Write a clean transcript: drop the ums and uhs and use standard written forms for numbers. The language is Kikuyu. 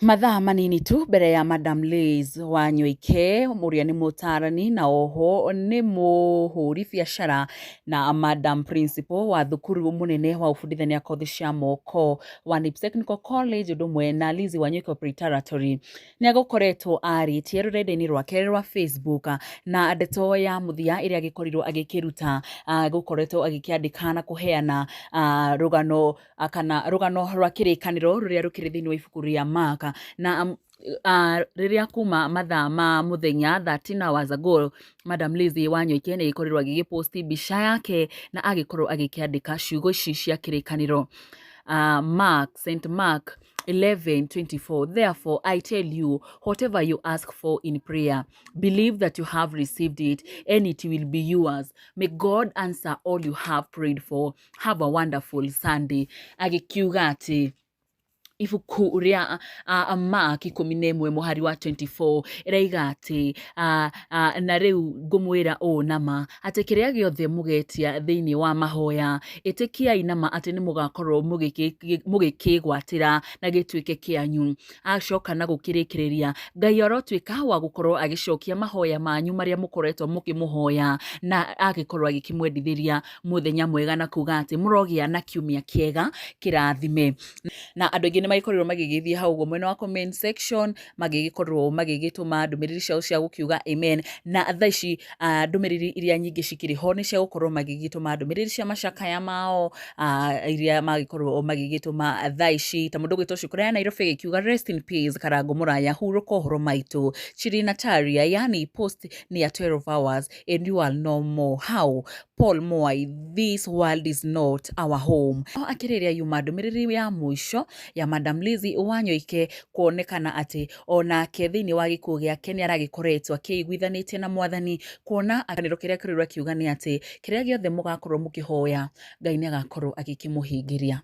Mathaa manini tu mbere ya Madam Liz Wanyoike ũrĩa nĩ mũtaarani na oho nĩ mũhũri biacara na Madam Principal wa thukuru mũnene wa gũbundithania kothi cia moko wa NIBS Technical College ũndũ ũmwe na Liz Wanyoike Preparatory nĩ agũkoretwo arĩtie rũrenda-inĩ rwake rwa Facebook na ndeto ya mũthia ĩrĩa agĩkorirwo agĩkĩruta agũkoretwo agĩkĩandĩka na kũheana rũgano kana rũgano rwa kĩrĩkanĩro rũrĩa rũkĩrĩ thĩinĩ wa ibuku rĩa Mark na rĩrĩa kuma mathaa ma mũthenya 13 hours ago Madam Lizzie Wanyoike nĩ agĩkorirwo agĩgĩposti mbica yake na agĩkorwo agĩkĩandĩka ciugo ici cia kĩrĩkanĩro. Mark, St. Mark 11:24. Therefore, I tell you, whatever you ask for in prayer, believe that you have received it and it will be yours. May God answer all you have prayed for. Have a wonderful Sunday. Agĩkiuga atĩ ibuku rĩa Mark 11 mũhari wa 24 ĩraiga atĩ na rĩu ngũmwĩra ũũ nama atĩ kĩrĩa gĩothe mũgetia thĩinĩ wa mahoya ĩtĩkiai nama atĩ nĩ mũgakorwo mũgĩkĩgwatĩra na gĩtuĩke kĩanyu. Acoka na gũkĩrĩkĩrĩria Ngai arotuĩka wa gũkorwo agĩcokia mahoya manyu marĩa mũkoretwo mũkĩmũhoya na agĩkorwo agĩkĩmwendithĩria mũthenya mwega na kuga atĩ mũrogĩa na kiumia kĩega kĩrathime. Na andũ aingĩ nĩ magĩkorirwo magĩgĩthiĩ hau ũguo mwena wa comment section magĩgĩkorwo magĩgĩtũma ndũmĩrĩri ciao cia gũkiuga amen. Na thaa ici ndũmĩrĩri iria nyingĩ cikĩrĩ ho nĩ cia gũkorwo magĩgĩtũma ndũmĩrĩri cia macakaya mao iria magĩkorwo magĩgĩtũma thaa ici ta mũndũ ũgwĩtwo Shukura ya Nairobi agĩkiuga rest in peace Karango Mũraya hurũka ũhoro maitũ Chirinataria yani post ni ya 12 hours and you are no more how Paul Mwai this world is not our home. Akĩrĩrĩa yuma ndũmĩrĩri ya mũico ya Madam Lizzie Wanyoike kuonekana atĩ onake thĩinĩ wa gĩkuũ gĩake nĩ aragĩkoretwo akĩiguithanĩtie na mwathani kuona kanĩro kĩrĩa kĩrĩrwo akiuga nĩ atĩ kĩrĩa gĩothe mũgakorwo mũkĩhoya Ngai nĩ agakorwo agĩkĩmũhingĩria.